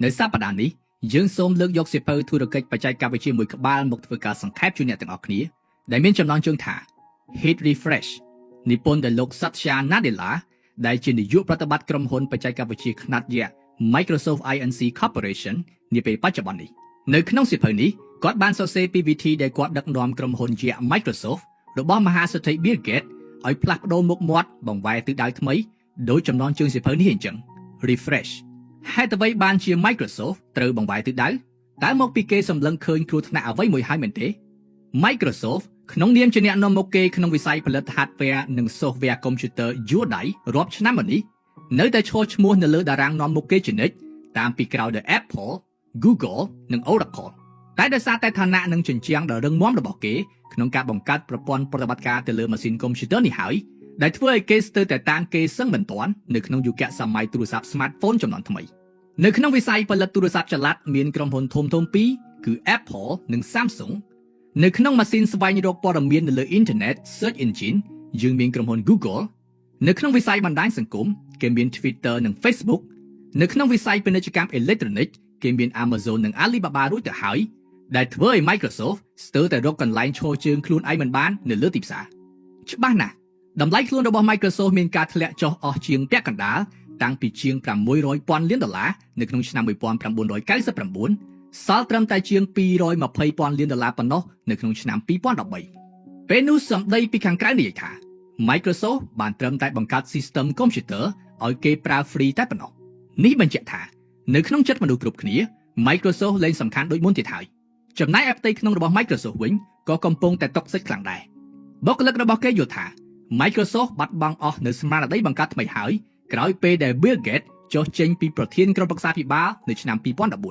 នៅសប្តាហ៍នេះយើងសូមលើកយកសៀវភៅធុរកិច្ចបច្ចេកវិទ្យាមួយក្បាលមកធ្វើការសង្ខេបជូនអ្នកទាំងអស់គ្នាដែលមានចំណងជើងថា Hit Refresh និពន្ធដោយលោក Satya Nadella ដែលជានាយកប្រតិបត្តិក្រុមហ៊ុនបច្ចេកវិទ្យាខ្នាតយក្ស Microsoft Inc Corporation នាពេលបច្ចុប្បន្ននេះនៅក្នុងសៀវភៅនេះគាត់បានសរសេរពីវិធីដែលគាត់ដឹកនាំក្រុមហ៊ុនយក្ស Microsoft របស់មហាសេដ្ឋី Bill Gates ឲ្យផ្លាស់ប្ដូរមុខមាត់បង្វែរទិសដៅថ្មីដោយចំណងជើងសៀវភៅនេះអញ្ចឹង Refresh ហេតុអ្វីបានជា Microsoft ត្រូវបង្វែរទិសដៅតើមកពីគេសម្លឹងឃើញគ្រោះថ្នាក់អ្វីមួយហើយមែនទេ Microsoft ក្នុងនាមជាអ្នកនាំមុខគេក្នុងវិស័យផលិត hardware និង software computer យួរដៃរាប់ឆ្នាំមកនេះនៅតែឈរឈ្មោះនៅលើតារាងនាំមុខគេជានិច្ចតាមពីក្រោយដោយ Apple, Google និង Oracle តែដោយសារតែឋានៈនិងជញ្ជាំងដ៏រឹងមាំរបស់គេក្នុងការបង្កើតប្រព័ន្ធប្រតិបត្តិការទៅលើម៉ាស៊ីនកុំព្យូទ័រនេះហើយដែលធ្វើឲ្យគេស្ទើរតែតាមគេសឹងមិនទាន់នៅក្នុងយុគសម័យទូរស័ព្ទ smartphone ជំនាន់ថ្មីនៅក្នុងវិស័យផលិតទូរស័ព្ទចល័តមានក្រុមហ៊ុនធំៗពីរគឺ Apple និង Samsung នៅក្នុងម៉ាស៊ីនស្វែងរកព័ត៌មាននៅលើអ៊ីនធឺណិត Search Engine យើងមានក្រុមហ៊ុន Google នៅក្នុងវិស័យបណ្ដាញសង្គមគេមាន Twitter និង Facebook នៅក្នុងវិស័យពាណិជ្ជកម្មអេឡិចត្រូនិកគេមាន Amazon និង Alibaba រួចទៅហើយដែលធ្វើឲ្យ Microsoft ស្ទើរតែរកកន្លែងឈរជើងខ្លួនឯងមិនបាននៅលើទីផ្សារច្បាស់ណាស់តម្លៃខ្លួនរបស់ Microsoft មានការធ្លាក់ចុះអស់ជាងពាក់កណ្ដាលតាំងពីជាង600ពាន់លានដុល្លារនៅក្នុងឆ្នាំ1999សល់ត្រឹមតែជាង220ពាន់លានដុល្លារប៉ុណ្ណោះនៅក្នុងឆ្នាំ2013ពេលនោះសម្ដីពីខាងក្រៅនិយាយថា Microsoft បានត្រឹមតែបង្កើត system computer ឲ្យគេប្រើ free តែប៉ុណ្ណោះនេះបញ្ជាក់ថានៅក្នុងចិត្តមនុស្សគ្រប់គ្នា Microsoft លែងសំខាន់ដូចមុនទៀតហើយចំណែកឯផ្ទៃក្នុងរបស់ Microsoft វិញក៏កំពុងតែtoxic ខ្លាំងដែរបុគ្គលិករបស់គេយល់ថា Microsoft បាត់បង់អស់នៅស្មារតីបង្កើតថ្មីហើយក្រោយពេលដែល Bill Gates ចុះចេញពីប្រធានក្រុមប្រឹក្សាភិបាលនៅឆ្នាំ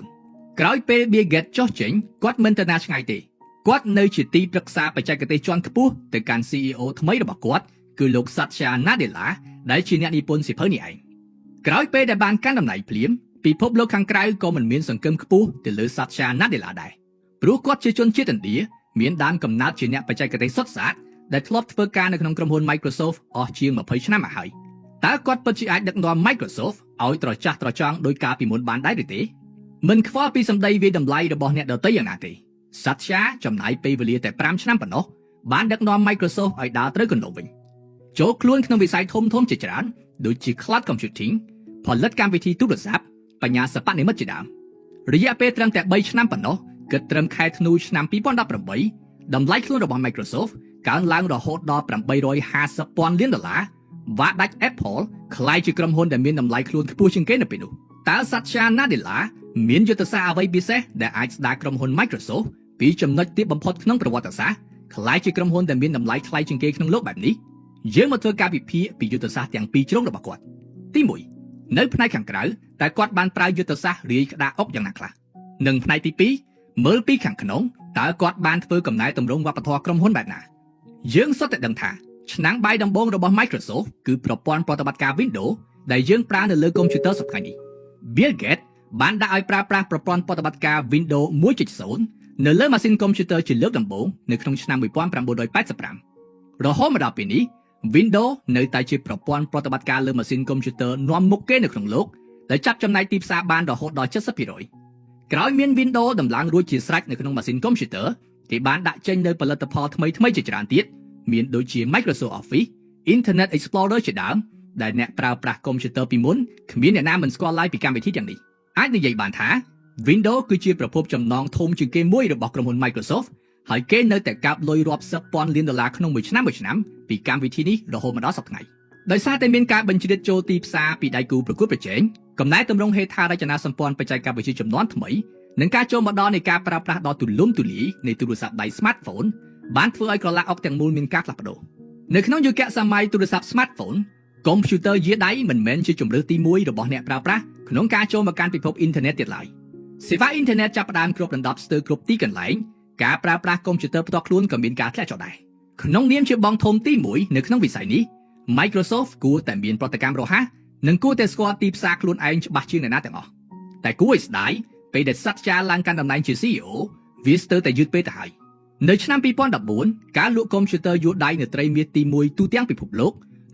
2014ក្រោយពេល Bill Gates ចុះចេញគាត់មិនទៅណាឆ្ងាយទេគាត់នៅជាទីប្រឹក្សាបច្ចេកទេសជាន់ខ្ពស់ទៅកាន់ CEO ថ្មីរបស់គាត់គឺលោក Satya Nadella ដែលជាអ្នកនិពន្ធសៀវភៅនេះឯងក្រោយពេលដែលបានកាន់តំណែងភ្លាមពិភពលោកខាងក្រៅក៏មិនមានសង្ឃឹមខ្ពស់ទៅលើ Satya Nadella ដែរព្រោះគាត់ជាជនជាតិឥណ្ឌាមានដើមកំណើតជាអ្នកបច្ចេកទេសសុទ្ធសាធដែលធ្លាប់ធ្វើការនៅក្នុងក្រុមហ៊ុន Microsoft អស់ជាង20ឆ្នាំមកហើយតើគាត់ពិតជាអាចដឹកនាំ Microsoft ឲ្យត្រចះត្រចង់ដោយកាលពីមុនបានដែរឬទេមិនខ្វល់ពីសម្ដីវាយតម្លៃរបស់អ្នកដទៃយ៉ាងណាទេ Satya ចំណាយពេលវេលាតែ5ឆ្នាំប៉ុណ្ណោះបានដឹកនាំ Microsoft ឲ្យដើរត្រូវគន្លងវិញចូលខ្លួនក្នុងវិស័យធំៗជាច្រើនដូចជា Cloud Computing ផលិតកម្មវិធីទូរស័ព្ទបញ្ញាសិប្បនិម្មិតជាដើមរយៈពេលត្រឹមតែ3ឆ្នាំប៉ុណ្ណោះគិតត្រឹមខែធ្នូឆ្នាំ2018តម្លៃខ្លួនរបស់ Microsoft កើនឡើងរហូតដល់850ពាន់លានដុល្លារវ៉ាដាច់ Apple ក្លាយជាក្រុមហ៊ុនដែលមានតម្លៃខ្លួនខ្ពស់ជាងគេនៅពេលនោះតើ Satya Nadella មានយុទ្ធសាស្ត្រអ្វីពិសេសដែលអាចស្ដារក្រុមហ៊ុន Microsoft ពីចំណុចទាបបំផុតក្នុងប្រវត្តិសាស្ត្រក្លាយជាក្រុមហ៊ុនដែលមានតម្លៃថ្លៃជាងគេក្នុងលោកបែបនេះយើងមកធ្វើការវិភាគពីយុទ្ធសាស្ត្រទាំងពីរជ្រុងរបស់គាត់ទី1នៅផ្នែកខាងក្រៅតើគាត់បានប្រើយុទ្ធសាស្ត្ររាយក្តារអុកយ៉ាងណាខ្លះនិងផ្នែកទី2មើលពីខាងក្នុងតើគាត់បានធ្វើកំណែទម្រង់វប្បធម៌ក្រុមហ៊ុនបែបណាយើងសុទ្ធតែដឹងថាឆ្នាំងបាយដំបូងរបស់ Microsoft គឺប្រព័ន្ធប្រតិបត្តិការ Windows ដែលយើងប្រើនៅលើកុំព្យូទ័រសប្តាហ៍នេះ Bill Gates បានដាក់ឲ្យប្រើប្រាស់ប្រព័ន្ធប្រតិបត្តិការ Windows 1.0នៅលើម៉ាស៊ីនកុំព្យូទ័រជាលើកដំបូងនៅក្នុងឆ្នាំ1985រហូតមកដល់ពេលនេះ Windows នៅតែជាប្រព័ន្ធប្រតិបត្តិការលើម៉ាស៊ីនកុំព្យូទ័រនាំមុខគេនៅក្នុងលោកដែលចាប់ចំណែកទីផ្សារបានរហូតដល់70%ក្រោយមាន Windows ដំឡើងរួចជាស្រេចនៅក្នុងម៉ាស៊ីនកុំព្យូទ័រគេបានដាក់ចេញនូវផលិតផលថ្មីៗជាច្រើនទៀតមានដូចជា Microsoft Office, Internet Explorer ជាដើមដែលអ្នកប្រើប្រាស់កុំព្យូទ័រពីមុនគ្មានអ្នកណាមិនស្គាល់ឡើយពីកម្មវិធីទាំងនេះអាចនិយាយបានថា Windows គឺជាប្រភពចំណងធំជាងគេមួយរបស់ក្រុមហ៊ុន Microsoft ហើយគេនៅតែកាប់លុយរាប់សិបពាន់លានដុល្លារក្នុងមួយឆ្នាំមួយឆ្នាំពីកម្មវិធីនេះរហូតមកដល់សប្តាហ៍ថ្ងៃដោយសារតែមានការបញ្ជ្រាបចូលទីផ្សារពីដៃគូប្រកួតប្រជែងកំណែទម្រង់ហេដ្ឋារចនាសម្ព័ន្ធបច្ចេកវិទ្យាជំនាន់ថ្មីនិងការចូលមកដល់នៃការប្រើប្រាស់ដ៏ទូលំទូលាយនៃទូរស័ព្ទដៃ smartphone បានធ្វើឲ្យក្រឡាអុកទាំងមូលមានការផ្លាស់ប្ដូរនៅក្នុងយុគសម័យទូរស័ព្ទ smartphone កុំព្យូទ័រយាដៃមិនមែនជាជម្រើសទី1របស់អ្នកប្រើប្រាស់ក្នុងការចូលមកកាន់ពិភពអ៊ីនធឺណិតទៀតឡើយសេវាអ៊ីនធឺណិតចាប់ផ្ដើមគ្របដណ្ដប់ស្ទើរគ្រប់ទីកន្លែងការប្រើប្រាស់កុំព្យូទ័រផ្ទាល់ខ្លួនក៏មានការធ្លាក់ចុះដែរក្នុងនាមជាបងធំទី1នៅក្នុងវិស័យនេះ Microsoft គួរតែមានប្រតិកម្មរហ័សនិងគួរតែស្គាល់ទីផ្សារខ្លួនឯងច្បាស់ជាងអ្នកណាទាំងអស់តែគួរឲ្យស្ដាយពេលដែល Satya ឡើងកាន់តំណែងជា CEO វាស្ទើរតែយឺតពេលទៅហើយនៅឆ្នាំ2014ការលក់កុំព្យូទ័រយួរដៃនៅត្រីមាសទី1ទូទាំងពិភពលោក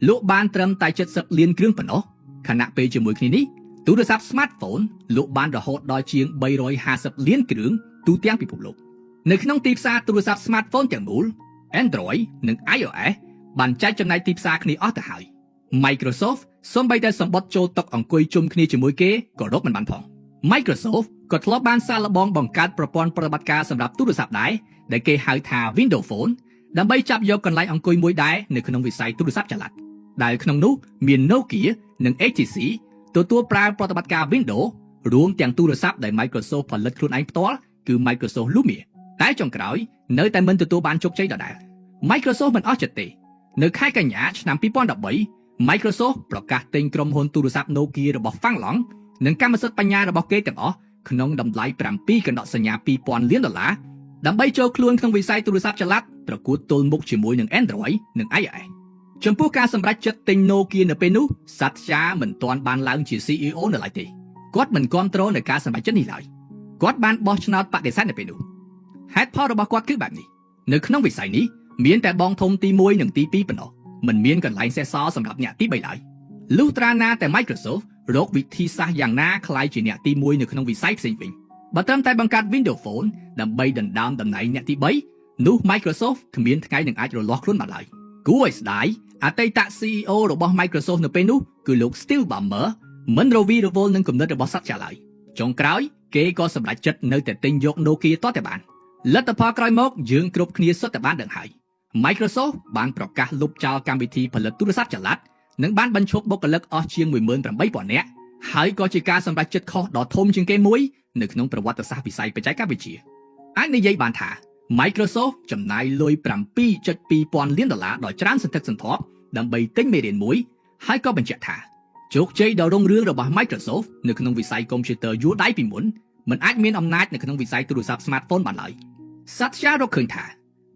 លក់បានត្រឹមតែ70លានគ្រឿងប៉ុណ្ណោះខណៈពេលជាមួយគ្នានេះ ទូរស័ព្ទ smartphone លក់បានរហូតដល់ជាង350លានគ្រឿងទូទាំងពិភពលោកនៅក្នុងទីផ្សារទូរស័ព្ទ smartphone ទាំងមូល Android និង iOS បានចែកចំណែកទីផ្សារគ្នាអស់ទៅហើយ Microsoft សូម្បីតែសម្បត្តិចូលតុអង្គុយជុំគ្នាជាមួយគេក៏រកមិនបានផង Microsoft ក៏ធ្លាប់បានសាកល្បងបង្កើតប្រព័ន្ធប្រតិបត្តិការសម្រាប់ទូរស័ព្ទដែរដែលគេហៅថា Windows Phone ដើម្បីចាប់យកកន្លែងអង្គុយមួយដែរនៅក្នុងវិស័យទូរស័ព្ទចល័តដែលក្នុងនោះមាន Nokia និង HTC ទទួលប្រើប្រតិបត្តិការ Windows រួមទាំងទូរស័ព្ទដែល Microsoft ផលិតខ្លួនឯងផ្ទាល់គឺ Microsoft Lumia តែចុងក្រោយនៅតែមិនទទួលបានជោគជ័យដដែល Microsoft មិនអស់ចិត្តទេនៅខែកញ្ញាឆ្នាំ2013 Microsoft ប្រកាសទិញក្រុមហ៊ុនទូរស័ព្ទ Nokia របស់ហ្វាំងឡង់និងកម្មសិទ្ធិបញ្ញារបស់គេទាំងអស់ក្នុងតម្លៃ7កណ្ដកសញ្ញា2000លានដុល្លារដើម្បីចូលខ្លួនក្នុងវិស័យទូរស័ព្ទចល័តប្រកួតទល់មុខជាមួយនឹង Android និង iOS ចំពោះការសម្រេចចិត្តទិញ Nokia នៅពេលនោះ Satya មិនទាន់បានឡើងជា CEO នៅឡើយទេគាត់មិនគាំទ្រនៅការសម្រេចចិត្តនេះឡើយគាត់បានបោះឆ្នោតបដិសេធនៅពេលនោះហេតុផលរបស់គាត់គឺបែបនេះនៅក្នុងវិស័យនេះមានតែបងធំទី1និងទី2ប៉ុណ្ណោះមិនមានកន្លែងសេសសល់សម្រាប់អ្នកទី3ឡើយលុះត្រាណាតែ Microsoft រកវិធីសាស្ត្រយ៉ាងណាក្លាយជាអ្នកទី1នៅក្នុងវិស័យផ្សេងវិញបើត្រឹមតែបង្កើត Windows Phone ដើម្បីដណ្ដើមតំណែងអ្នកទី3នោះ Microsoft គ្មានថ្ងៃនឹងអាចរលាស់ខ្លួនបានឡើយគួរឲ្យស្ដាយអតីត CEO របស់ Microsoft នៅពេលនោះគឺលោក Steve Ballmer មិនរវីរវល់នឹងគំនិតរបស់ Satya ឡើយចុងក្រោយគេក៏សម្រេចចិត្តនៅតែទិញយក Nokia តតែបានលទ្ធផលក្រោយមកយើងគ្រប់គ្នាសុទ្ធតែបានដឹងហើយ Microsoft បានប្រកាសលុបចោលកម្មវិធីផលិតទូរស័ព្ទចល័តនិងបានបញ្ឈប់បុគ្គលិកអស់ជាង18000នាក់ហើយក៏ជាការសម្រេចចិត្តខុសដ៏ធំជាងគេមួយនៅក្នុងប្រវត្តិសាស្ត្រវិស័យបច្ចេកវិទ្យាអាចនិយាយបានថា Microsoft ចំណាយលុយ7.2ពាន់លានដុល្លារដ៏ច្រើនសន្ធឹកសន្ធាប់ដើម្បីទិញមេរៀនមួយហើយក៏បញ្ជាក់ថាជោគជ័យដ៏រុងរឿងរបស់ Microsoft នៅក្នុងវិស័យកុំព្យូទ័រយួរដៃពីមុនមិនអាចមានអំណាចនៅក្នុងវិស័យទូរស័ព្ទ smartphone បានឡើយ Satya រកឃើញថា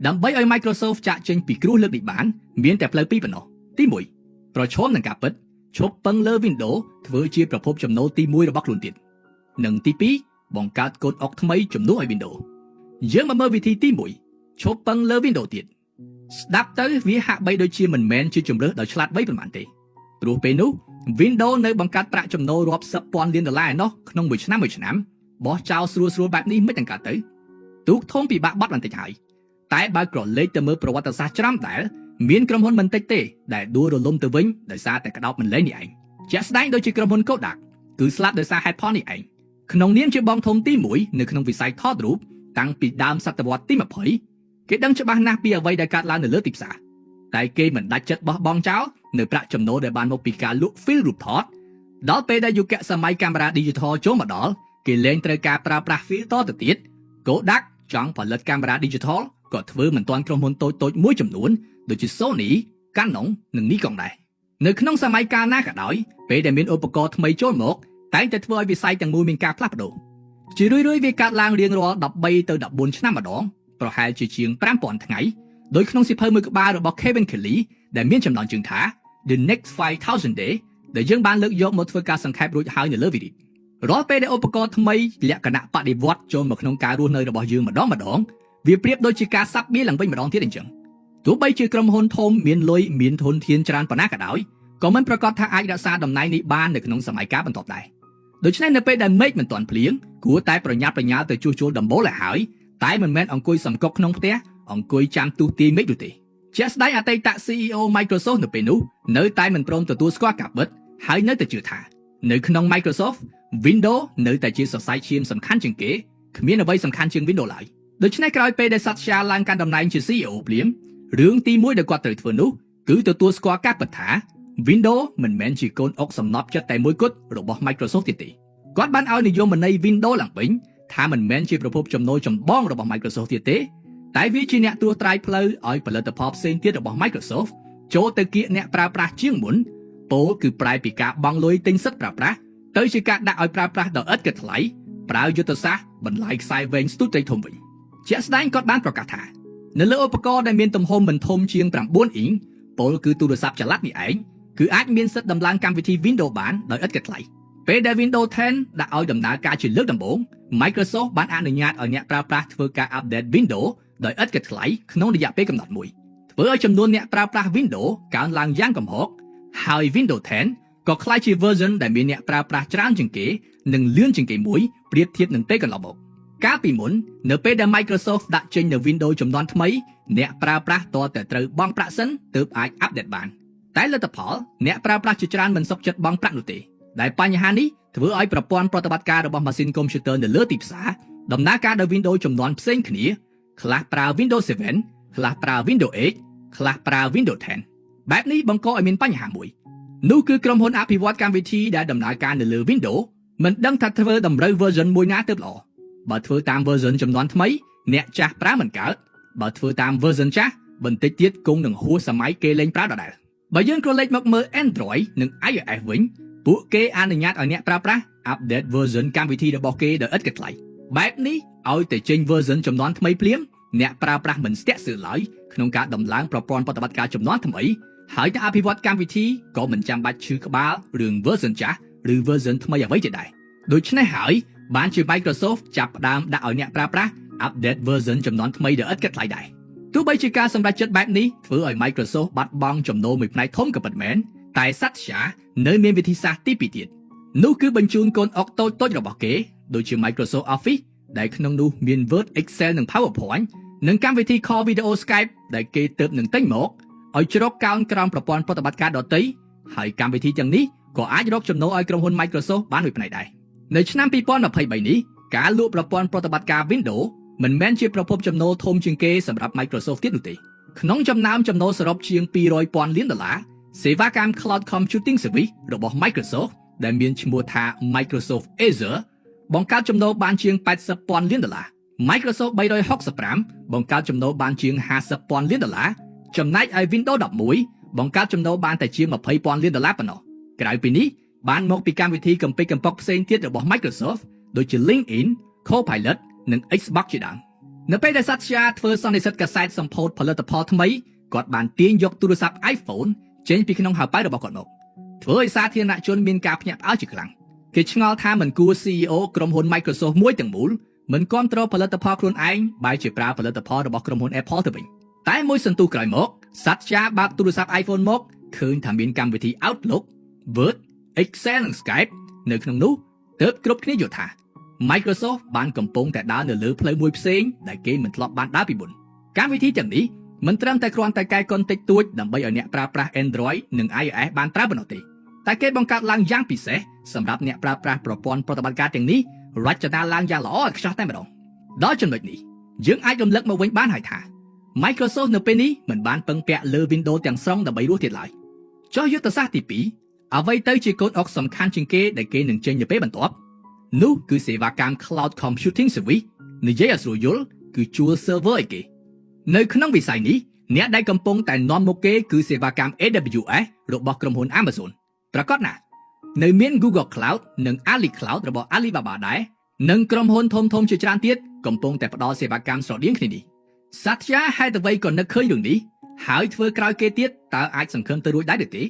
ដើម្បីឲ្យ Microsoft ចាក់ចេញពីគ្រោះលើកនេះបានមានតែផ្លូវពីរប៉ុណ្ណោះទី1ប្រឈមនឹងការពិតឈប់ពឹងលើ Windows ធ្វើជាប្រភពចំណូលទី1របស់ខ្លួនទៀតនិងទី2បង្កើតកូនអុកថ្មីជំនួសឲ្យ Windows យើងមកមើលវិធីទី1ឈប់ពឹងលើ Windows ទៀតស្ដាប់ទៅវាហាក់បីដូចជាមិនមែនជាជម្រើសដ៏ឆ្លាតវៃប៉ុន្មានទេព្រោះពេលនោះ Windows នៅបង្កើតប្រាក់ចំណូលរាប់សិបពាន់លានដុល្លារឯណោះក្នុងមួយឆ្នាំមួយឆ្នាំបោះចោលស្រួលស្រួលបែបនេះមិនទាំងកើតទៅទូកធំពិបាកបាត់បន្តិចហើយតែបើក្រឡេកទៅមើលប្រវត្តិសាស្ត្រច្រាំដែលមានក្រុមហ៊ុនមិនតិចទេដែលដួលរលំទៅវិញដោយសារតែក្តោបមិនលែងនេះឯងជាក់ស្ដែងដូចជាក្រុមហ៊ុន Kodak គឺស្លាប់ដោយសារហេតុផលនេះឯងក្នុងនាមជាបងធំទី1នៅក្នុងវិស័យថតរូបតាំងពីដើមសតវត្សទី20គេដឹងច្បាស់ណាស់ពីអ្វីដែលកើតឡើងនៅលើទីផ្សារតែគេមិនដាច់ចិត្តបោះបង់ចោលនៅប្រាក់ចំណូលដែលបានមកពីការលក់ film រូបថតដល់ពេលដែលយុគសម័យកាមេរ៉ា Digital ចូលមកដល់គេលែងត្រូវការប្រើប្រាស់ film តទៅទៀត Kodak ចង់ផលិតកាមេរ៉ា Digital ក៏ធ្វើមិនទាន់ក្រុមហ៊ុនតូចៗមួយចំនួនដូចជា Sony, Canon និង Nikon ដែរនៅក្នុងសម័យកាលណាក៏ដោយពេលដែលមានឧបករណ៍ថ្មីចូលមកតែងតែធ្វើឲ្យវិស័យទាំងមូលមានការផ្លាស់ប្ដូរជារឿយៗវាកើតឡើងរៀងរាល់13ទៅ14ឆ្នាំម្ដងប្រហែលជាជាង5000ថ្ងៃដោយក្នុងសៀវភៅមួយក្បាលរបស់ Kevin Kelly ដែលមានចំណងជើងថា The Next 5000 Day ដែលយើងបានលើកយកមកធ្វើការសង្ខេបរួចហើយនៅលើវីដេអូរាល់ពេលដែលឧបករណ៍ថ្មីលក្ខណៈបដិវត្តចូលមកក្នុងការរស់នៅរបស់យើងម្ដងម្ដងវាប្រៀបដូចជាការសាប់បៀឡើងវិញម្ដងទៀតអញ្ចឹងទោះបីជាក្រុមហ៊ុនធំមានលុយមានធនធានច្រើនប៉ុណ្ណាក៏ដោយក៏មិនប្រកាសថាអាចរក្សាតំណែងនេះបាននៅក្នុងសម័យកាលបន្ទាប់ដែរដូច្នេះនៅពេលដែលមេឃមិនទាន់ភ្លៀងគួរតែប្រញាប់ប្រញាល់ទៅជួសជុលដំបូលឲ្យហើយតែមិនមែនអង្គុយសំកុកក្នុងផ្ទះអង្គុយចាំទុះទាយមេឃនោះទេជាក់ស្ដែងអតីត CEO Microsoft នៅពេលនោះនៅតែមិនព្រមទទួលស្គាល់ការពិតហើយនៅតែជឿថានៅក្នុង Microsoft Windows នៅតែជាសរសៃឈាមសំខាន់ជាងគេគ្មានអ្វីសំខាន់ជាង Windows ឡើយដូច្នេះក្រោយពេលដែល Satya ឡើងកាន់តំណែងជា CEO ភ្លាមរឿងទី1ដែលគាត់ត្រូវធ្វើនោះគឺទទួលស្គាល់ការពិតថា Windows មិនមែនជាកូនអុកសំណប់ចិត្តតែមួយគត់របស់ Microsoft ទៀតទេគាត់បានឲ្យនិយមន័យ Windows ឡើងវិញថាមិនមែនជាប្រភពចំណូលចម្បងរបស់ Microsoft ទៀតទេតែវាជាអ្នកត្រួសត្រាយផ្លូវឲ្យផលិតផលផ្សេងទៀតរបស់ Microsoft ចូលទៅគៀកអ្នកប្រើប្រាស់ជាងមុនពោលគឺប្រែពីការបង់លុយទិញសិទ្ធិប្រើប្រាស់ទៅជាការដាក់ឲ្យប្រើប្រាស់ដោយឥតគិតថ្លៃប្រើយុទ្ធសាស្ត្របន្លាយខ្សែវែងស្ទូចត្រីធំវិញជាក់ស្ដែងគាត់បានប្រកាសថានៅលើឧបករណ៍ដែលមានទំហំមិនធំជាង9អ៊ីងពោលគឺទូរស័ព្ទចល័តនេះឯងគឺអាចមានសិទ្ធិដំឡើងកម្មវិធី Windows បានដោយឥតគិតថ្លៃពេលដែល Windows 10ដាក់ឲ្យដំណើរការជាលើកដំបូង Microsoft បានអនុញ្ញាតឲ្យអ្នកប្រើប្រាស់ធ្វើការ update Windows ដោយឥតគិតថ្លៃក្នុងរយៈពេលកំណត់មួយធ្វើឲ្យចំនួនអ្នកប្រើប្រាស់ Windows កើនឡើងយ៉ាងគំហុកហើយ Windows 10 ក៏ក្លាយជា version ដែលមានអ្នកប្រើប្រាស់ច្រើនជាងគេនិងលឿនជាងគេមួយប្រៀបធៀបនឹងពេលកន្លងមកកាលពីមុននៅពេលដែល Microsoft ដាក់ចេញនូវ Windows ជំនាន់ថ្មីអ្នកប្រើប្រាស់ទាល់តែត្រូវបង់ប្រាក់សិនទើបអាច update បានតែលទ្ធផលអ្នកប្រើប្រាស់ជាច្រើនមិនសុខចិត្តបង់ប្រាក់នោះទេដែលបញ្ហានេះធ្វើឲ្យប្រព័ន្ធប្រតិបត្តិការរបស់ម៉ាស៊ីនកុំព្យូទ័រនៅលើទីផ្សារដំណើរការដោយ Windows ជំនាន់ផ្សេងគ្នាខ្លះប្រើ Windows 7ខ្លះប្រើ Windows 8ខ្លះប្រើ Windows 10បែបនេះបង្កឲ្យមានបញ្ហាមួយនោះគឺក្រុមហ៊ុនអភិវឌ្ឍកម្មវិធីដែលដំណើរការនៅលើ Windows មិនដឹងថាធ្វើតម្រូវ version មួយណាទើបល្អបើធ្វើតាម version ជំនាន់ថ្មីអ្នកចាស់ប្រើមិនកើតបើធ្វើតាម version ចាស់បន្តិចទៀតគង់នឹងហួសសម័យគេលែងប្រើដដែលបើយើងក្រឡេកមកមើល Android និង iOS វិញពួកគេអនុញ្ញាតឲ្យអ្នកប្រើប្រាស់ update version កម្មវិធីរបស់គេដោយឥតគិតថ្លៃបែបនេះឲ្យតែចេញ version ជំនាន់ថ្មីភ្លាមអ្នកប្រើប្រាស់មិនស្ទាក់ស្ទើរឡើយក្នុងការដំឡើងប្រព័ន្ធប្រតិបត្តិការជំនាន់ថ្មីហើយតែអភិវឌ្ឍកម្មវិធីក៏មិនចាំបាច់ឈឺក្បាលរឿង version ចាស់ឬ version ថ្មីអ្វីទៀតដែរដូច្នេះហើយបានជា Microsoft ចាប់ផ្ដើមដាក់ឲ្យអ្នកប្រើប្រាស់ update version ជំនាន់ថ្មីដោយឥតគិតថ្លៃដែរទោះបីជាការសម្រេចចិត្តបែបនេះធ្វើឲ្យ Microsoft បាត់បង់ចំណូលមួយផ្នែកធំក៏ពិតមែនតែ Satya នៅមានវិធីសាស្ត្រទីពីរទៀតនោះគឺបញ្ជូនកូនអុកតូចៗរបស់គេដូចជា Microsoft Office ដែលក្នុងនោះមាន Word, Excel និង PowerPoint និងកម្មវិធី Call Video Skype ដែលគេទើបនឹងទិញមកឲ្យជ្រកកោនក្រោមប្រព័ន្ធប្រតិបត្តិការដទៃហើយកម្មវិធីទាំងនេះក៏អាចរកចំណូលឲ្យក្រុមហ៊ុន Microsoft បានមួយផ្នែកដែរនៅឆ្នាំ2023នេះការលក់ប្រព័ន្ធប្រតិបត្តិការ Windows មិនមែនជាប្រភពចំណូលធំជាងគេសម្រាប់ Microsoft ទៀតនោះទេក្នុងចំណោមចំណូលសរុបជាង200ពាន់លានដុល្លារសេវាកម្ម Cloud Computing Service របស់ Microsoft ដែលមានឈ្មោះថា Microsoft Azure បង្កើតចំណូលបានជាង80ពាន់លានដុល្លារ Microsoft 365បង្កើតចំណូលបានជាង50ពាន់លានដុល្លារចំណែកឯ Windows 11បង្កើតចំណូលបានតែជាង20ពាន់លានដុល្លារប៉ុណ្ណោះក្រៅពីនេះបានមកពីកម្មវិធីកំពេចកំប៉ុកផ្សេងទៀតរបស់ Microsoft ដូចជា LinkedIn, Copilot និង Xbox ជាដើមនៅពេលដែល Satya ធ្វើសន្និសីទកាសែតសម្ពោធផលិតផលថ្មីគាត់បានទាញយកទូរស័ព្ទ iPhone ចេញពីក្នុងហោប៉ៅរបស់គាត់មកធ្វើឲ្យសាធារណជនមានការភ្ញាក់ផ្អើលជាខ្លាំងគេឆ្ងល់ថាមិនគួរ CEO ក្រុមហ៊ុន Microsoft មួយទាំងមូលមិនគាំទ្រផលិតផលខ្លួនឯងបែរជាប្រើផលិតផលរបស់ក្រុមហ៊ុន Apple ទៅវិញតែមួយសន្ទុះក្រោយមក Satya បើកទូរស័ព្ទ iPhone មកឃើញថាមានកម្មវិធី Outlook, Word, Excel និង Skype នៅក្នុងនោះទើបគ្រប់គ្នាយល់ថា Microsoft បានកំពុងតែដើរនៅលើផ្លូវមួយផ្សេងដែលគេមិនធ្លាប់បានដើរពីមុនកម្មវិធីទាំងនេះមិនត្រឹមតែគ្រាន់តែកែកុនតិចតួចដើម្បីឲ្យអ្នកប្រើប្រាស់ Android និង iOS បានប្រើប៉ុណ្ណោះទេតែគេបង្កើតឡើងយ៉ាងពិសេសសម្រាប់អ្នកប្រើប្រាស់ប្រព័ន្ធប្រតិបត្តិការទាំងនេះរចនាឡើងយ៉ាងល្អឥតខ្ចោះតែម្ដងដល់ចំណុចនេះយើងអាចរំលឹកមកវិញបានហើយថា Microsoft នៅពេលនេះមិនបានពឹងពាក់លើ Windows ទាំងស្រុងដើម្បីរស់ទៀតឡើយចុះយុទ្ធសាស្ត្រទី2អ្វីទៅជាកូនអុកសំខាន់ជាងគេដែលគេនឹងចេញនៅពេលបន្ទាប់នោះគឺសេវាកម្ម Cloud Computing Service និយាយឲ្យស្រួលយល់គឺជួល server ឲ្យគេនៅក្នុងវិស័យនេះអ្នកដែលកំពុងតែនាំមុខគេគឺសេវាកម្ម AWS របស់ក្រុមហ៊ុន Amazon ប្រាកដណាស់នៅមាន Google Cloud និង Ali Cloud របស់ Alibaba ដែរនិងក្រុមហ៊ុនធំៗជាច្រើនទៀតកំពុងតែផ្ដល់សេវាកម្មស្រដៀងគ្នានេះ Satya ហេតុអ្វីក៏នឹកឃើញរឿងនេះហើយធ្វើក្រោយគេទៀតតើអាចសង្ឃឹមទៅរួចដែរឬទេ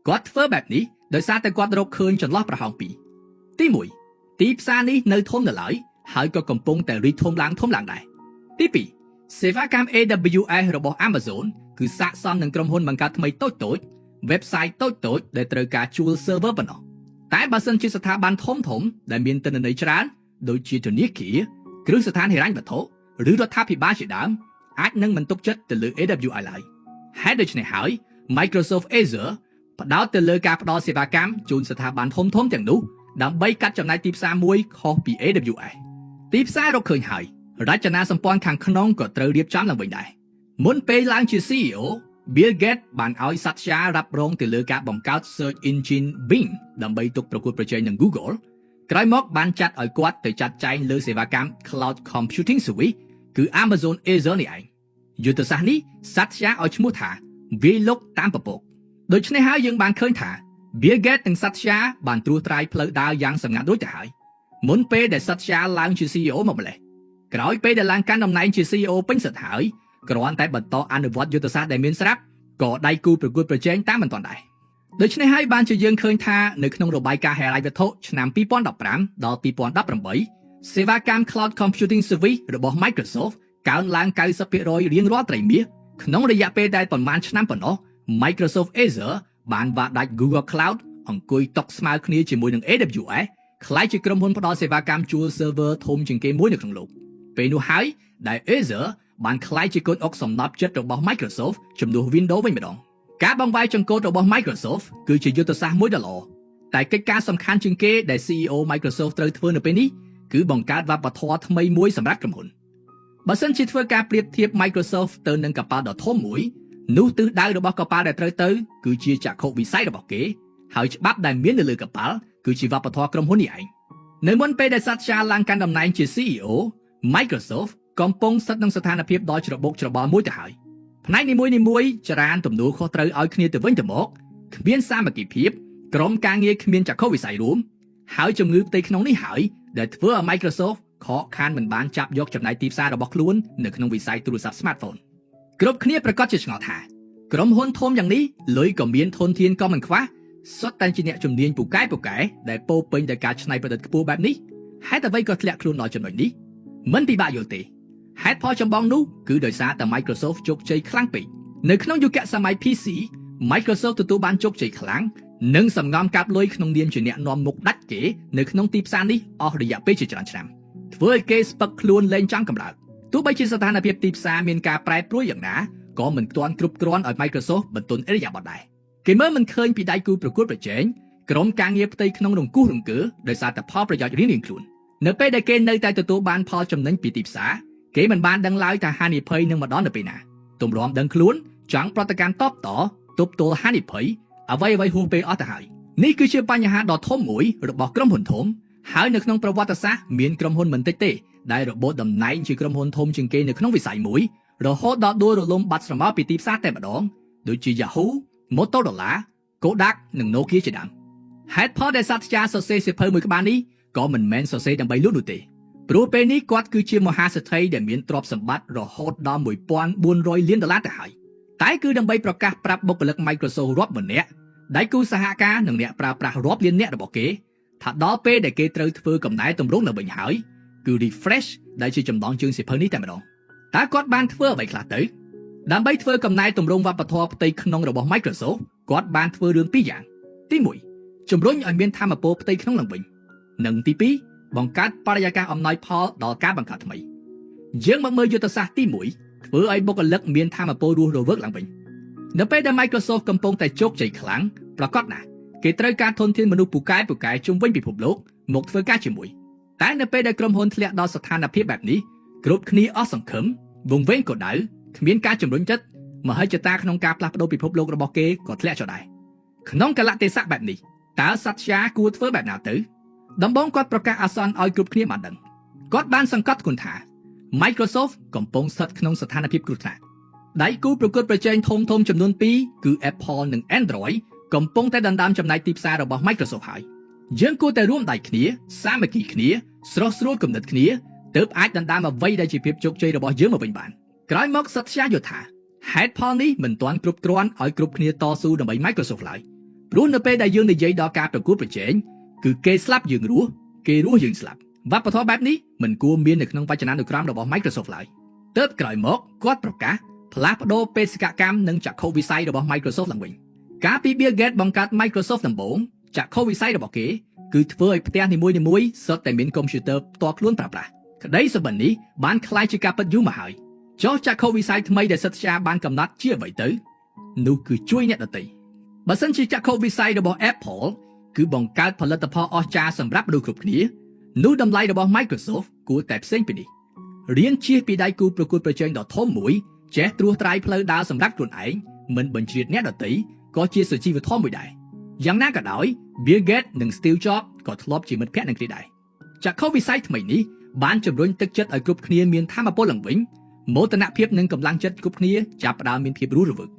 គាត់ធ្វើបែបនេះដោយសារតែគាត់រកឃើញចន្លោះប្រហោងពីរទី1ទីផ្សារនេះនៅធំនៅឡើយហើយក៏កំពុងតែរីកធំឡើងធំឡើងដែរទី2សេវាកម្ម AWS របស់ Amazon គឺស័ក្តិសមនឹងក្រុមហ៊ុនបង្កើតថ្មីតូចៗ website តូចៗដែលត្រូវការជួល server ប៉ុណ្ណោះតែបើសិនជាស្ថាប័នធំធំដែលមានទិន្នន័យច្រើនដូចជាធនាគារគ្រឹះស្ថានហិរញ្ញវត្ថុឬរដ្ឋាភិបាលជាដើមអាចនឹងមិនទុកចិត្តទៅលើ AWS ឡើយហេតុដូច្នេះហើយ Microsoft Azure ផ្ដោតទៅលើការផ្ដល់សេវាកម្មជូនស្ថាប័នធំៗទាំងនោះដើម្បីកាត់ចំណែកទីផ្សារមួយខុសពី AWS ទីផ្សាររកឃើញហើយរចនាសម្ព័ន្ធខាងក្នុងក៏ត្រូវរៀបចំឡើងវិញដែរមុនពេលឡើងជា CEO Bill Gates បានឲ្យ Satya រ៉ាប់រងទៅលើការបង្កើត search engine Bing ដើម្បីទុកប្រកួតប្រជែងនឹង Google ក្រោយមកបានចាត់ឲ្យគាត់ទៅចាត់ចែងលើសេវាកម្ម Cloud Computing Service គឺ Amazon Azure នេះឯងយុទ្ធសាស្ត្រនេះ Satya ឲ្យឈ្មោះថាវាយលុកតាមពពកដូច្នេះហើយយើងបានឃើញថា Bill Gates និង Satya បានត្រួសត្រាយផ្លូវដើរយ៉ាងសម្ងាត់រួចទៅហើយមុនពេលដែល Satya ឡើងជា CEO មកម្លេះក្រោយពេលដែលឡើងកាន់តំណែងជា CEO ពេញសិទ្ធិហើយគ្រាន់តែបន្តអនុវត្តយុទ្ធសាស្ត្រដែលមានស្រាប់ក៏ដៃគូប្រកួតប្រជែងតាមមិនទាន់ដែរដូច្នេះហើយបានជាយើងឃើញថានៅក្នុងរបាយការណ៍ហិរញ្ញវត្ថុឆ្នាំ2015ដល់2018សេវាកម្ម Cloud Computing Service របស់ Microsoft កើនឡើង90%រៀងរាល់ត្រីមាសក្នុងរយៈពេលតែប៉ុន្មានឆ្នាំប៉ុណ្ណោះ Microsoft Azure បានវ៉ាដាច់ Google Cloud, អង្គុយតុស្មើគ្នាជាមួយនឹង AWS ក្លាយជាក្រុមហ៊ុនផ្ដល់សេវាកម្មជួល server ធំជាងគេមួយនៅក្នុងលោកពេលនោះហើយដែល Azure បានក្លាយជាកូនអុកសំណប់ចិត្តរបស់ Microsoft ជំនួស Windows វិញម្ដងការបង្វែរចង្កូតរបស់ Microsoft គឺជាយុទ្ធសាស្ត្រមួយដ៏ល្អតែកិច្ចការសំខាន់ជាងគេដែល CEO Microsoft ត្រូវធ្វើនៅពេលនេះគឺបង្កើតវប្បធម៌ថ្មីមួយសម្រាប់ក្រុមហ៊ុនបើសិនជាធ្វើការប្រៀបធៀប Microsoft ទៅនឹងកប៉ាល់ដ៏ធំមួយនោះទិសដៅរបស់កប៉ាល់ដែលត្រូវទៅគឺជាចក្ខុវិស័យរបស់គេហើយច្បាប់ដែលមាននៅលើកប៉ាល់គឺជាវប្បធម៌ក្រុមហ៊ុននេះឯងនៅមុនពេលដែល Satya ឡើងកាន់តំណែងជា CEO Microsoft កំពុងស្ថិតក្នុងស្ថានភាពដ៏ច្របូកច្របល់មួយទៅហើយផ្នែកនីមួយៗចរានទំនួលខុសត្រូវឲ្យគ្នាទៅវិញទៅមកគ្មានសាមគ្គីភាពក្រុមការងារគ្មានចក្ខុវិស័យរួមហើយជំងឺផ្ទៃក្នុងនេះហើយដែលធ្វើឲ្យ Microsoft ខកខានមិនបានចាប់យកចំណែកទីផ្សាររបស់ខ្លួននៅក្នុងវិស័យទូរស័ព្ទ smartphone គ្រប់គ្នាប្រាកដជាឆ្ងល់ថាក្រុមហ៊ុនធំយ៉ាងនេះលុយក៏មានធនធានក៏មិនខ្វះសុទ្ធតែជាអ្នកជំនាញពូកែពូកែដែលពោពេញដោយការច្នៃប្រឌិតខ្ពស់បែបនេះហេតុអ្វីក៏ធ្លាក់ខ្លួនដល់ចំណុចនេះមិនពិបាកយល់ទេហេតុផលចម្បងនោះគឺដោយសារតែ Microsoft ជោគជ័យខ្លាំងពេកនៅក្នុងយុគសម័យ PC Microsoft ទទួលបានជោគជ័យខ្លាំងនិងសំងំកាប់លុយក្នុងនាមជាអ្នកនាំមុខដាច់គេនៅក្នុងទីផ្សារនេះអស់រយៈពេលជាច្រើនឆ្នាំធ្វើឲ្យគេស្ពឹកខ្លួនលែងចង់កម្រើកទោះបីជាស្ថានភាពទីផ្សារមានការប្រែប្រួលយ៉ាងណាក៏មិនទាន់គ្រប់គ្រាន់ឲ្យ Microsoft បន្ទន់ឥរិយាបថដែរគេមើលមិនឃើញពីដៃគូប្រកួតប្រជែងក្រុមការងារផ្ទៃក្នុងរង្គោះរង្គើដោយសារតែផលប្រយោជន៍រៀងៗខ្លួននៅពេលដែលគេនៅតែទទួលបានផលចំណេញពីទីផ្សារគេមិនបានដឹងឡើយថាហានិភ័យនឹងមកដល់នៅពេលណាទម្រាំដឹងខ្លួនចង់ប្រតិកម្មតបតទប់ទល់ហានិភ័យអ្វីអ្វីហួសពេលអស់ទៅហើយនេះគឺជាបញ្ហាដ៏ធំមួយរបស់ក្រុមហ៊ុនធំហើយនៅក្នុងប្រវត្តិសាស្ត្រមានក្រុមហ៊ុនមិនតិចទេដែលរបូតតំណែងជាក្រុមហ៊ុនធំជាងគេនៅក្នុងវិស័យមួយរហូតដល់ដួលរលំបាត់ស្រមោលពីទីផ្សារតែម្ដងដូចជា Yahoo, Motorola, Kodak និង Nokia ជាដើមហេតុផលដែល Satya សរសេរសៀវភៅមួយក្បាលនេះក៏មិនមែនសរសេរដើម្បីលក់នោះទេព្រោះពេលនេះគាត់គឺជាមហាសេដ្ឋីដែលមានទ្រព្យសម្បត្តិរហូតដល់1400លានដុល្លារទៅហើយតែគឺដើម្បីប្រកាសប្រាប់បុគ្គលិក Microsoft រាប់ម៉ឺននាក់ដៃគូសហការនិងអ្នកប្រើប្រាស់រាប់លាននាក់របស់គេថាដល់ពេលដែលគេត្រូវធ្វើកំណែទម្រង់នៅវិញហើយគឺ refresh ដែលជាចំណងជើងសៀវភៅនេះតែម្ដងតើគាត់បានធ្វើអ្វីខ្លះទៅដើម្បីធ្វើកំណែទម្រង់វប្បធម៌ផ្ទៃក្នុងរបស់ Microsoft គាត់បានធ្វើរឿងពីរយ៉ាងទី1ជំរុញឲ្យមានថាមពលផ្ទៃក្នុងឡើងវិញនិងទី2បង្កើតបរិយាកាសអំណោយផលដល់ការបង្កើតថ្មីយើងមកមើលយុទ្ធសាស្ត្រទី1ធ្វើឲ្យបុគ្គលិកមានថាមពលរស់រវើកឡើងវិញនៅពេលដែល Microsoft កំពុងតែជោគជ័យខ្លាំងប្រាកដណាស់គេត្រូវការធនធានមនុស្សពូកែពូកែជុំវិញពិភពលោកមកធ្វើការជាមួយតែនៅពេលដែលក្រុមហ៊ុនធ្លាក់ដល់ស្ថានភាពបែបនេះគ្រប់គ្នាអស់សង្ឃឹមវង្វេងក៏ដៅគ្មានការជំរុញចិត្តមហិច្ឆតាក្នុងការផ្លាស់ប្ដូរពិភពលោករបស់គេក៏ធ្លាក់ចុះដែរក្នុងកលៈទេសៈបែបនេះតើ Satya គួរធ្វើបែបណាទៅដំបូងគាត់ប្រកាសអាសន្នឲ្យគ្រប់គ្នាបានដឹងគាត់បានសង្កត់ធ្ងន់ថា Microsoft កំពុងស្ថិតក្នុងស្ថានភាពគ្រោះថ្នាក់ដៃគូប្រកួតប្រជែងធំធំចំនួន2គឺ Apple និង Android កំពុងតែដណ្ដើមចំណែកទីផ្សាររបស់ Microsoft ហើយយើងគួរតែរួមដៃគ្នាសាមគ្គីគ្នាស្រុះស្រួលគំនិតគ្នាទើបអាចដណ្ដើមអ្វីដែលជាភាពជោគជ័យរបស់យើងមកវិញបានក្រោយមក Satya យល់ថាហេតុផលនេះមិនទាន់គ្រប់គ្រាន់ឲ្យគ្រប់គ្នាតស៊ូដើម្បី Microsoft ឡើយព្រោះនៅពេលដែលយើងនិយាយដល់ការប្រកួតប្រជែងគឺគេស្លាប់យើងរស់គេរស់យើងស្លាប់វប្បធម៌បែបនេះមិនគួរមាននៅក្នុងវចនានុក្រមរបស់ Microsoft ឡើយទើបក្រោយមកគាត់ប្រកាសផ្លាស់ប្ដូរបេសកកម្មនិងចក្ខុវិស័យរបស់ Microsoft ឡើងវិញកាលពី Bill Gates បង្កើត Microsoft ដំបូងចក្ខុវិស័យរបស់គេគឺធ្វើឲ្យផ្ទះនីមួយៗសុទ្ធតែមានកុំព្យូទ័រផ្ទាល់ខ្លួនប្រើប្រាស់ក្តីសុបិននេះបានក្លាយជាការពិតយូរមកហើយចុះចក្ខុវិស័យថ្មីដែល Satya បានកំណត់ជាអ្វីទៅនោះគឺជួយអ្នកដទៃបើសិនជាចក្ខុវិស័យរបស់ Apple គឺបង្កើតផលិតផលអស្ចារ្យសម្រាប់មនុស្សគ្រប់គ្នានោះតម្លៃរបស់ Microsoft គួរតែផ្សេងពីនេះរៀនជៀសពីដៃគូប្រកួតប្រជែងដ៏ធំមួយចេះត្រួសត្រាយផ្លូវដើរសម្រាប់ខ្លួនឯងមិនបញ្ជ្រាបអ្នកដទៃក៏ជាសុជីវធម៌មួយដែរយ៉ាងណាក៏ដោយ Bill Gates និង Steve Jobs ក៏ធ្លាប់ជាមិត្តភក្តិនឹងគ្នាដែរចក្ខុវិស័យថ្មីនេះបានជំរុញទឹកចិត្តឲ្យគ្រប់គ្នាមានថាមពលឡើងវិញមោទនភាពនិងកម្លាំងចិត្តគ្រប់គ្នាចាប់ផ្ដើមមានភាពរស់រវើក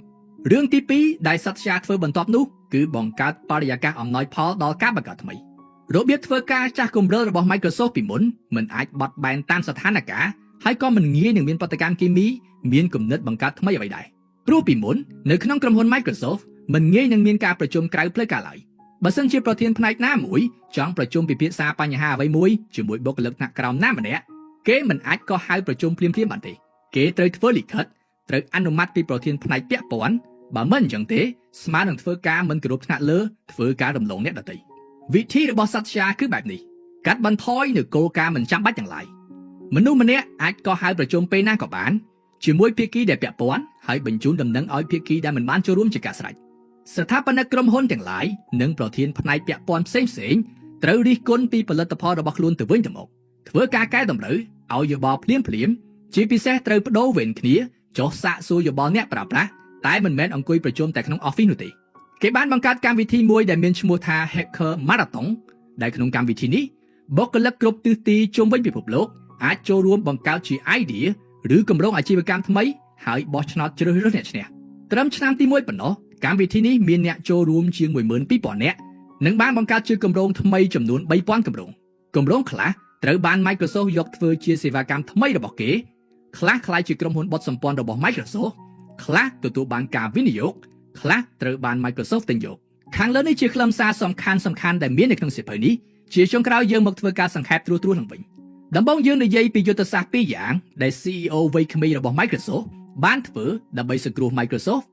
រឿងទី2ដែល Satya ធ្វើបន្ទាប់នោះគឺបង្កើតបរិយាកាសអំណោយផលដល់ការបង្កើតថ្មីរបៀបធ្វើការចាស់គំរើលរបស់ Microsoft ពីមុនមិនអាចបត់បែនតាមស្ថានភាពហើយក៏មិនងាយនឹងមានប្រតិកម្មគីមីមានគំនិតបង្កើតថ្មីអ្វីដែរព្រោះពីមុននៅក្នុងក្រុមហ៊ុន Microsoft មិនងាយនឹងមានការប្រជុំក្រៅផ្លូវការឡើយបើសិនជាប្រធានផ្នែកណាមួយចង់ប្រជុំពិភាក្សាបញ្ហាអ្វីមួយជាមួយបុគ្គលិកថ្នាក់ក្រោមណាម្នាក់គេមិនអាចកោះហៅប្រជុំភ្លាមៗបានទេគេត្រូវធ្វើលិខិតត្រូវអនុម័តពីប្រធានផ្នែកពាក់ព័ន្ធ បើមិនអញ្ចឹងទេស្មើនឹងធ្វើការមិនគោរពថ្នាក់លើធ្វើការរំលងអ្នកដទៃវិធីរបស់សត្យាគឺបែបនេះកាត់បន្ថយនៅគោលការណ៍មិនចាំបាច់ទាំងឡាយមនុស្សម្នាក់អាចក៏ហៅប្រជុំពេលណាក៏បានជាមួយភាគីដែលពាក់ព័ន្ធហើយបញ្ជូនដំណឹងឲ្យភាគីដែលមិនបានចូលរួមជាការស្រេចស្ថាបនិកក្រុមហ៊ុនទាំងឡាយនិងប្រធានផ្នែកពាក់ព័ន្ធផ្សេងផ្សេងៗត្រូវរិះគន់ពីផលិតផលរបស់ខ្លួនទៅវិញទៅមកធ្វើការកែតម្រូវឲ្យយោបល់ភ្លាមភ្លាមៗជាពិសេសត្រូវបដូរវេនគ្នាចុះសាកសួរយោបល់អ្នកប្រើប្រាស់តែមិនមែនអង្គុយប្រជុំតែក្នុង office នោះទេគេបានបង្កើតកម្មវិធីមួយដែលមានឈ្មោះថា Hacker Marathon ដែលក្នុងកម្មវិធីនេះបុគ្គលិកគ្រប់ទិសទីជុំវិញពិភពលោកអាចចូលរួមបង្កើតជា idea ឬគម្រោងអាជីវកម្មថ្មីហើយបោះឆ្នោតជ្រើសរើសអ្នកឈ្នះត្រឹមឆ្នាំទី1ប៉ុណ្ណោះកម្មវិធីនេះមានអ្នកចូលរួមជាង12,000នាក់និងបានបង្កើតជាគម្រោងថ្មីចំនួន3000គម្រោងគម្រោងខ្លះត្រូវបាន Microsoft យកធ្វើជាសេវាកម្មថ្មីរបស់គេខ្លះក្លាយជាក្រុមហ៊ុនបុត្រសម្ព័ន្ធរបស់ Microsoft ខ្លះទទួលបានការវិនិយោគខ្លះត្រូវបាន Microsoft ទិញយកខាងលើនេះជាខ្លឹមសារសំខាន់សំខាន់ដែលមាននៅក្នុងសៀវភៅនេះជាចុងក្រោយយើងមកធ្វើការសង្ខេបត្រួសត្រាសឡើងវិញដំបូងយើងនិយាយពីយុទ្ធសាស្ត្រពីរយ៉ាងដែល CEO វ័យក្មេងរបស់ Microsoft បានធ្វើដើម្បីសង្គ្រោះ Microsoft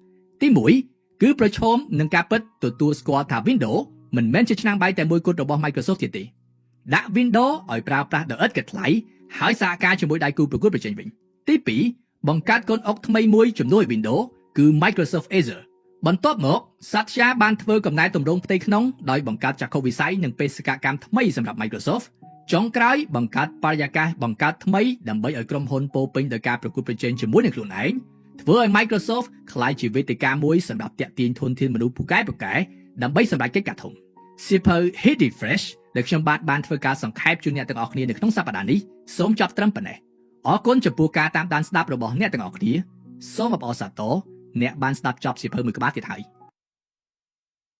ទី1គឺប្រឈមនឹងការពិតទទួលស្គាល់ថា Windows មិនមែនជាឆ្នាំងបាយតែមួយគត់របស់ Microsoft ទៀតទេដាក់ Windows ឲ្យប្រើប្រាស់ដោយឥតគិតថ្លៃហើយសហការជាមួយដៃគូប្រកួតប្រជែងវិញទី2បង្កើតកូនអុកថ្មីមួយជំនួយ Windows គឺ Microsoft Azure បន្ទាប់មក Satya បានធ្វើកំណែទម្រង់ផ្ទៃក្នុងដោយបង្កើតចក្ខុវិស័យនិងបេសកកម្មថ្មីសម្រាប់ Microsoft ចុងក្រោយបង្កើតបរិយាកាសបង្កើតថ្មីដើម្បីឲ្យក្រុមហ៊ុនពោរពេញដោយការប្រកួតប្រជែងជាមួយនឹងខ្លួនឯងធ្វើឲ្យ Microsoft ក្លាយជាវេទិកាមួយសម្រាប់ទាក់ទាញធនធានមនុស្សពូកែពូកែដើម្បីសម្រេចកិច្ចការធំសៀវភៅ Hit Refresh ដែលខ្ញុំបាទបានធ្វើការសង្ខេបជូនអ្នកទាំងអស់គ្នានៅក្នុងសប្តាហ៍នេះសូមចប់ត្រឹមប៉ុណ្ណេះអរគុណចំពោះការតាមដានស្ដាប់របស់អ្នកទាំងអស់គ្នាសូមអបអរសាទរអ្នកបានស្ដាប់ចប់សៀវភៅមួយក្បាលទៀតហើយ។